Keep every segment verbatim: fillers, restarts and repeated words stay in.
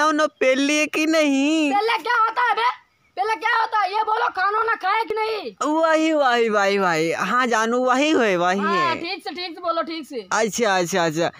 कोनो पेले कि नहीं? पेले क्या होता है बे? पेले क्या होता है? ये बोलो, खानो ना खाए कि नहीं? वही, वही, वही, वही। हाँ जानू, वही है, वही हाँ, है। ठीक से, ठीक से बोलो, ठीक से। अच्छा, अच्छा, अच्छा।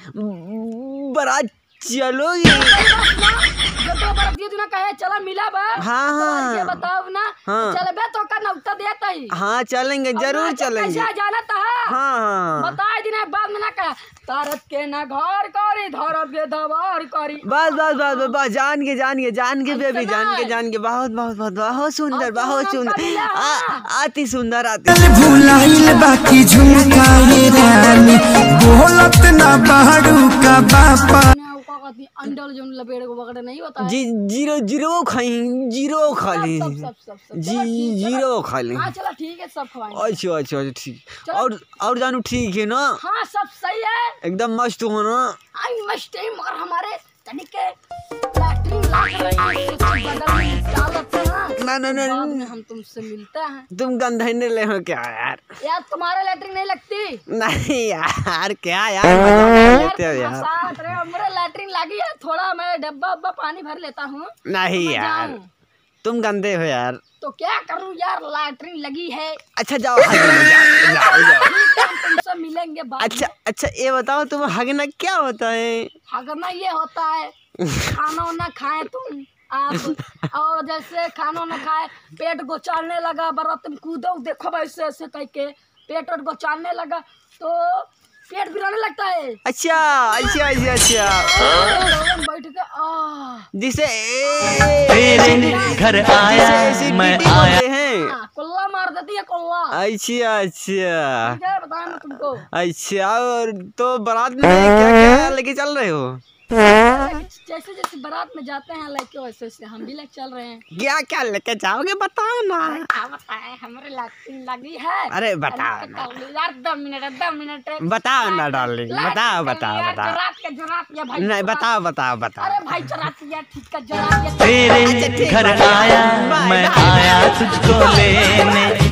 बरात चलोगी? जो तो बरात ये दिना कहे, "चला मिला बा।" हाँ, तो हाँ। ये बताओ ना, हाँ। चलबे तो का नौता देता ही। हाँ, चलेंगे, अब जरूर ना चलेंगे। कैसे जाना था? हाँ, हाँ। बताए दिना बाद में ना कहा, "तारत के ना घर करी, धरब के दवार करी।" बस, बस, बस, बस, बस, जान के, जान के, जान के अच्छा बेबी, जान के, ना। जान के, बहुत, बहुत, बहुत, बहुत सुंदर, अब तो बहुत हम सुंदर। कभी ना आ, हाँ। अति सुंदर, अति सुंदर। भुलाइल बाकी झुमका ये रानी, बोलत ना बाड़ू का बापा। ना, वो का कहती, अंडल जोन लपेड़ को पकड़े नहीं होता है। जी, जीरो, जीरो खाई, जीरो खा सब, ली। सब, सब, सब, सब। जी, चलो ठीक है। जीरो खा ली। हाँ, चलो ठीक है, सब खवाएंगे। अच्छा, अच्छा, अच्छा, ठीक। चलो। और, और जानू ठीक है ना? हाँ, सब सही है। एकदम मस्त हो ना? आई मस्त है, मगर हमारे तनिक लैट्रिन लाग रही है, उसको बगल में निकाल लेते हैं। ना, ना, ना, बाद ना। में हम तुमसे मिलते हैं। तुम गंधे नहीं ले हो क्या यार? यार, तुम्हारे लैट्रिन नहीं लगती? नहीं यार, क्या यार, मजाक कर यार, लेते हो तुम यार। हंसा रहे हो। मेरे लैट्रिन लगी है, थोड़ा मैं डब्बा उब्बा पानी भर लेता हूँ, नहीं तो मैं यार, जाऊँ। तुम गंदे हो यार। तो क्या करूँ यार, लैट्रिन लगी है। अच्छा, जाओ, हग लो, जाओ, जाओ, जाओ। ठीक है, हम तुमसे मिलेंगे बाद अच्छा, में। अच्छा, ये बताओ, तुम हगना क्या होता है? हगना ये होता है, खाना वाना खाए तुम, आप, और जैसे खाना वाना खाए, पेट गोचारने लगा, बरात में कूदो, देखो भाई, ऐसे, ऐसे करके पेट वेट गोचारने लगा, तो पेट पिराने लगता है। अच्छा, अच्छा, अच्छा, अच्छा। और बैठ के, आह। जिसे ए-, तेरे एसिड-, घर जिसे आया, एसिडिटी मैं आया। बोलते हैं। हाँ, कोल्ला मार देती है, कोल्ला। अच्छा, अच्छा। ठीक है, बताया मैं तुमको। अच्छा, और तो बारात में क्या क्या लेके चल रहे हो? जैसे जैसे बारात में जाते हैं लड़के, वैसे वैसे हम भी लेके चल रहे हैं। क्या क्या लेके जाओगे, बताओ ना। अरे क्या बताएं, हमारे लैट्रिन लगी है। अरे बताओ अरे ना। बताओ यार, दो मिनट, दो मिनट। बताओ ना लैट्रिन, डार्लिंग, लैट्रिन बताओ, कर बताओ, यार, बताओ। जरात के, जरात के भाई, नहीं, जरात। बताओ, बताओ, बताओ। अरे भाई, जरात के यार, ठीक है, जरात के। तेरे अच्छा, ठीक, घर बाय, आया, बाय, मैं बाय। आया तुझको लेने।